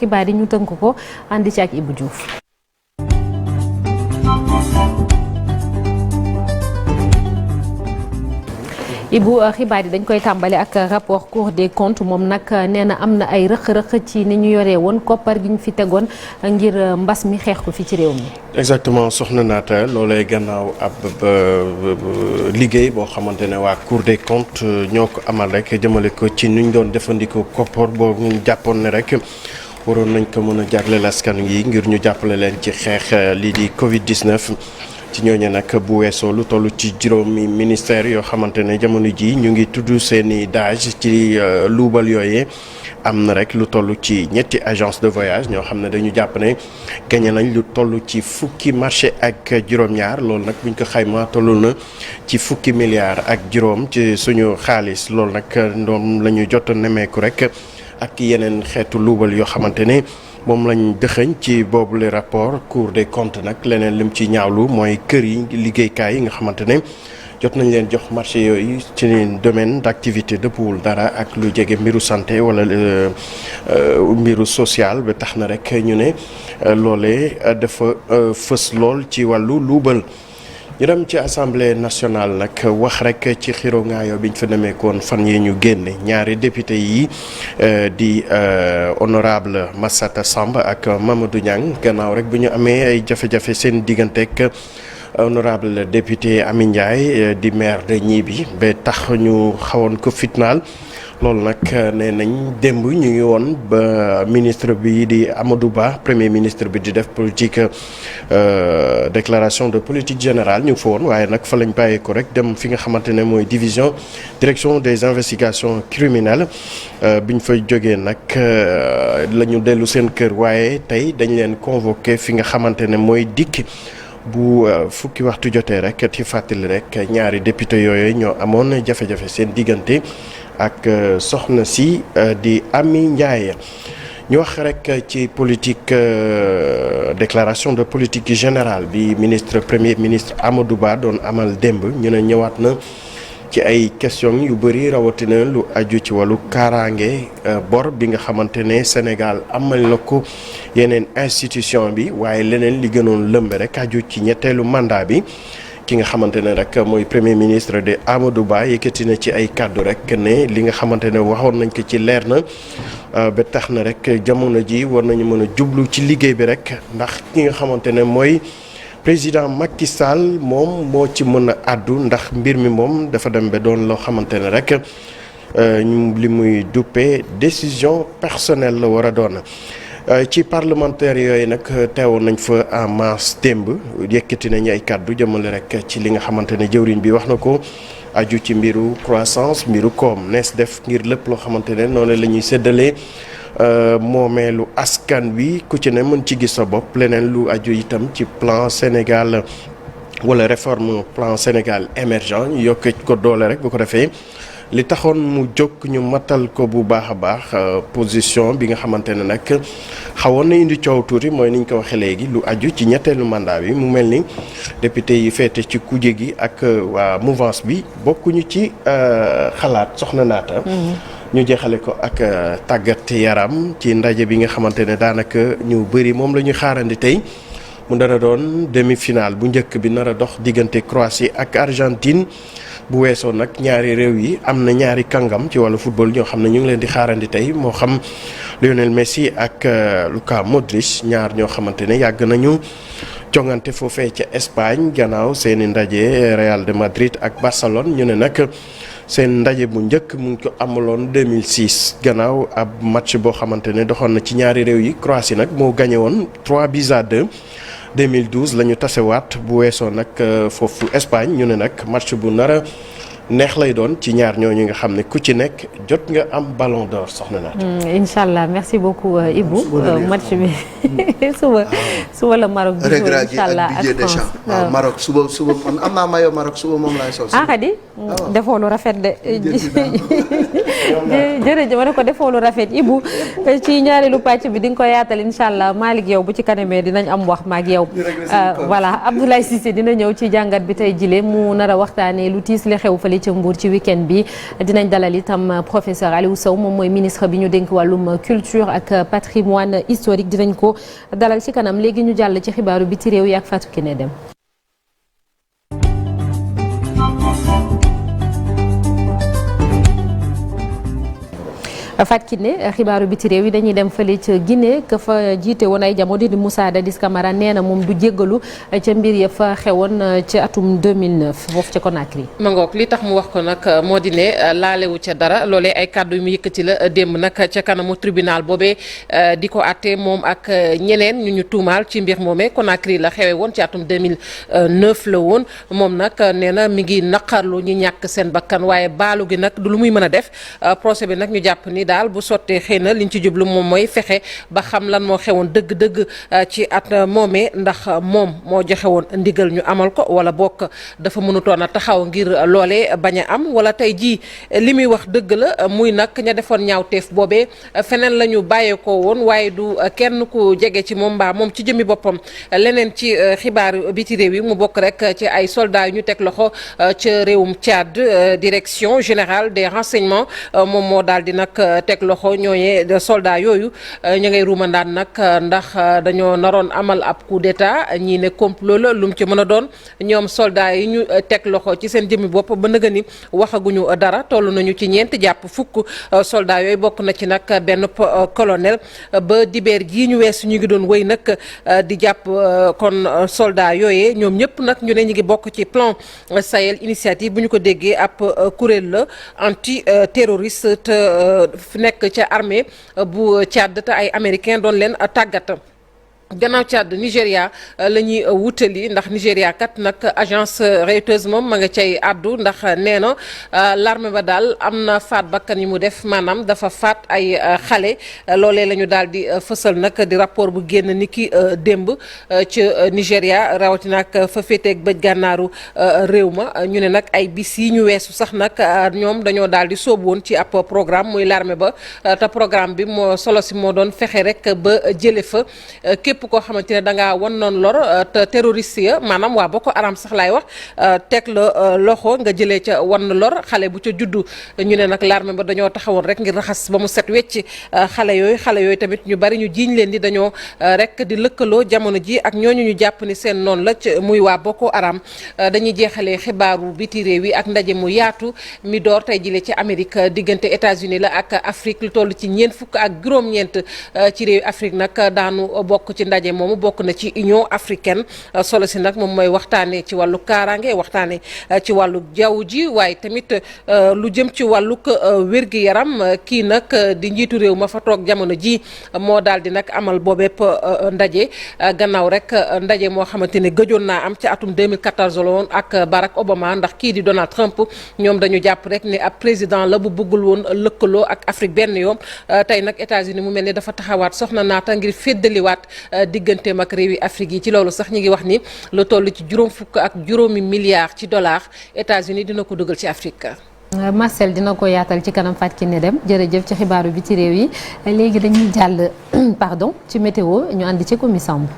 xibaar yi ñu tënk ko àndi ci ak Ibou Diouf. Ibu xibaar yi dañ koy tàmbale ak rapport Cour des comptes moom nag nee na am na ay rëq-rëq ci ni ñu yoree woon koppar gi ñu fi tegoon ngir mbas mi xeex ko fi ci réew mi. exactement soxna Naata loolee gannaaw ab liggéey boo xamante ne waa Cour des comptes ñoo ko amal rek jëmale ko ci nu ñu doon jëfandikoo koppar boobu ñu jàppoon ne rek waroon nañ ko mën a jagleel askan yi ngir ñu jàppale leen ci xeex lii di Covid 19. ci ñooñu nag bu weesoo lu toll ci juróomi ministère yoo xamante ne jamono ji ñu ngi tudd seeni dage ci luubal yooyee am na rek lu toll ci ñetti agence de voyage ñoo xam ne dañu jàpp ne gagné nañ lu toll ci fukki marché ak juróom-ñaar loolu nag buñ ko xayma toll na ci fukki milliards ak juróom ci suñu xaalis loolu nag ndoom la ñu jot a nemeeku rek ak yeneen xeetu luubal yoo xamante ne moom lañ dëxëñ ci boobu le rapport Cour des comptes nag leneen lim ci ñaawlu mooy kër yi liggéeykaay yi nga xamante ne jot nañ leen jox marché yooyu ci domaine d'activité dëppwul dara ak lu jege mbiru santé wala mbiru social ba tax na rek ñu ne loolee dafa fës lool ci wàllu luubal. ñu dem ci assemblée nationale nag wax rek ci xiro ngaayo biñ fa demeekoon fan yi ñu génne ñaari député yi di honorable Massata Samb ak Mamadou Niang gannaaw rek bu ñu amee ay jafe-jafe seen digganteeg honorable député Amy Ndiaye di maire de Gniby ba tax ñu xawoon ko fitnaal loolu nag nee nañ démb ñu ngi woon ba ministre bi di Amadou Ba premier ministre bi di def politique déclaration de politique générale ñu ngi fa woon waaye nag fa lañ bàyyee ko rek dem fi nga xamante ne mooy direction des investigations criminelles biñ fay jógee nag la ñu dellu seen kër waaye tey dañ leen convoqué fi nga xamante ne mooy dikk bu fukki waxtu jotee rek ci fàttali rek ñaari député yooyu ñoo amoon jafe-jafe seen diggante ak soxna si di Amy Ndiaye ñu wax rek ci politique déclaration de politique générale bi premier ministre Amadou Ba doon amal démb ñu ne ñëwaat na ci ay question yu bëri rawatina lu aju ci wàllu kaaraange bor bi nga xamante ne Sénégal amal na ko yeneen institution bi waaye leneen li gënoon lëmbe rek aju ci ñetteelu mandat bi ki nga xamante ne rek mooy premier ministre de Amadou Ba yëkkati na ci ay kàddu rek ne li nga xamante ne waxoon nañ ko ci leer na ba tax na rek jamono ji war nañu mën a jublu ci liggéey bi rek ndax ki nga xamante ne mooy président Macky Sall moom moo ci mën a àddu ndax mbir mi moom dafa dem ba doon loo xamante ne rek li muy duppee décision personnelle la war a doon. ci parlementaire yooyu nag teewoon nañ fa en masse démb yëkkati nañ ay kàddu jëmale rek ci li nga xamante ne jëwriñ bi wax na ko aju ci mbiru croissance mbiru koom nees def ngir lépp loo xamante ne noonu la ñuy séddalee moomeelu askan wi ku ci ne mën ci gis sa bopp leneen lu aju itam ci plan Sénégal wala réforme plan Sénégal émergent ñu yokk ko doole rek bu ko defee li taxoon mu jóg ñu matal ko bu baax a baax position bi nga xamante ne nag xawoon na indi coow tuuti mooy ni ñu ko waxee léegi lu aju ci ñetteelu mandat bi mu mel ni député yi féete ci kuje gi ak waa mouvance bi bokkuñu ci xalaat soxna Naata. ñu jeexale ko ak tàggat yaram ci ndaje bi nga xamante ne daanaka ñu bëri moom la ñuy xaarandi tey mu nar a doon demi-finale bu njëkk bi nar a dox diggante Croatie ak Argentine. bu weesoo nag ñaari réew yi am na ñaari kàngam ci wàllu football ñoo xam ne ñu ngi leen di xaarandi tey moo xam Lionel Messi ak Luka Modric ñaar ñoo xamante ne yàgg nañu jongante foofee ca Espagne gannaaw seeni ndaje Real de Madrid ak Barcelone ñu ne nag seen ndaje bu njëkk mu ngi ko amaloon 2006 gannaaw ab match boo xamante ne doxoon na ci ñaari réew yi Croatie nag moo gagné woon 3-2. 2012 la ñu tasewaat bu weesoo nag foofu Espagne ñu ne nag match bu nara neex lay doon ci ñaar ñooñu nga xam ne ku ci nekk jot nga am ballon d'or soxna naat. incha allah merci beaucoup Ibou. match bi suba la Maroc. di jouer incha allah ak France waaw Maroc suba man am naa maillot Maroc suba moom laay sol. ah xadi defoo lu rafet de. jërëjëf ma ne ko defoo lu rafet Ibou ci ñaareelu pàcc bi di nga ko yaatal incha allah Malick yow bu ci kanamee dinañ am wax maak yow. voilà Abdoulaye Cissé dina ñëw ci jàngat bi tey jile mu nar a waxtaanee lu tiis li xew fële ca Mbour ci week-end bi dinañ dalal itam professeur Aliou Sow moom mooy ministre bi ñu dénk wàllum culture ak patrimoine historique dinañ ko dalal ci kanam léegi ñu jàll ci xibaaru biti réew yi ak Fatou Kiné Dem. Fatou Kiné xibaaru biti réew yi dañuy dem fële ca Guinée ka fa jiite woon ay jamono di Moussa Dadis Camara nee na moom du jéggalu ca mbir ya fa xewoon ci atum 2009 foofu ca Conakry. ma ngoog li tax mu wax ko nag moo di ne laalewu ca dara loolee ay kàddu yu mu yëkkati la démb nag ca kanamu tribunal boobee di ko àtte moom ak ñeneen ñu tuumaal ci mbir moomee Conakry la xewe woon ci atum 2009 la woon moom nag nee na mi ngi naqarlu ñi ñàkk seen bakkan waaye baalu gi nag du lu muy mën a def procès bi nag ñu jàpp ni daal bu sottee xëy na liñ ci jublu moom mooy fexe ba xam lan moo xewoon dëgg-dëgg ci at moomee ndax moom moo joxe woon ndigal ñu amal ko wala bokk dafa mënutoon a taxaw ngir loolee bañ a am wala tey jii li muy wax dëgg la muy nag ña defoon ñaawteef boobee feneen la ñu bàyyeekoo woon waaye du kenn ku jege ci moom mbaa moom ci jëmmi boppam leneen ci xibaaru biti réew yi mu bokk rek ci ay soldats yu ñu teg loxo ca réewum Tchad direction générale des renseignements moom moo daal di nag teg loxo ñooñee soldat yooyu ñu ngay ruumandaan nag ndax dañoo naroon amal ab coup d'état ñii ne complot la lu mu ci mën a doon ñoom soldat yi ñu teg loxo ci seen jëmmi bopp ba nëga ni waxaguñu dara toll nañu ci ñeent jàpp fukk soldat yooyu bokk na ci nag benn colonel ba dibeer gii ñu weesu ñu ngi doon wëy nag di jàpp kon soldat yooyee ñoom ñëpp nag ñu ne ñu ngi bokk ci plan Sahel initiative bu ñu ko déggee ab kuréel la anti terroriste te nekk ca armée bu Tchad te ay américain doon leen tàggat. gannaaw Tchad Nigéria la ñuy wutali ndax Nigéria kat nag agence Reuters moom ma nga cay àddu ndax nee na l'armée ba daal am na faat bakkan yi mu def maanaam dafa faat ay xale loolee la ñu daal di fësal nag di rapport bu génn ni ki démb ca Nigéria rawatina ak fa féeteeg bëj gànnaaru réew ma ñu ne nag ay bis yi ñu weesu sax nag ñoom dañoo daal di sóobu woon ci ab programme muy l'armée ba te programme bi moo solo si moo doon fexe rek ba jële fa képp koo xamante ne da ngaa wan noonu lor te terroriste ya maanaam waa Boko Haram sax laay wax teg la loxo nga jëlee ca wan lor xale bu ca juddu ñu ne nag l'armée ba dañoo taxawoon rek ngir raxas ba mu set wecc xale yooyu tamit ñu bari ñu jiiñ leen di dañoo rek di lëkkaloo jamono ji ak ñooñu ñu jàpp ni seen noonu la muy waa Boko Haram dañuy jeexalee xibaaru biti réew yi ak ndaje mu yaatu mi door tey jile ci Amérique diggante États-Unis la ak Afrique lu toll ci ñeent fukk ak juróom-ñeent ci réew Afrique nag daanu bokk ci ndaje moomu bokk na ci Union africaine solo si nag moom mooy waxtaanee ci wàllu kaaraange waxtaanee ci wàllu jaww ji waaye tamit lu jëm ci wàllug wér-gi-yaram kii nag di njiitu réew ma fa toog jamono ji moo daal di nag amal boobepp ndaje gannaaw rek ndaje moo xamante ne gëjoon naa am ci atum 2014 la woon ak Barack Obama ndax kii di Donald Trump ñoom dañu jàpp rek ne ab président la bu bëggul woon lëkkaloo ak Afrique benn yoon tey nag États-Unis mu mel ni dafa taxawaat soxna naata ngir féddaliwaat digganteem ak réewi Afrique yi ci loolu sax ñi ngi wax ni lu toll ci juróom fukk ak juróomi milliards ci dollars États-Unis dina ko dugal ci Afrique. Marcel dina ko yaatal ci kanam Fatou Kiné Dem jërëjëf ci xibaaru bi ci réew yi léegi dañuy jàll pardon ci météo ñu ànd ci Komi Samb.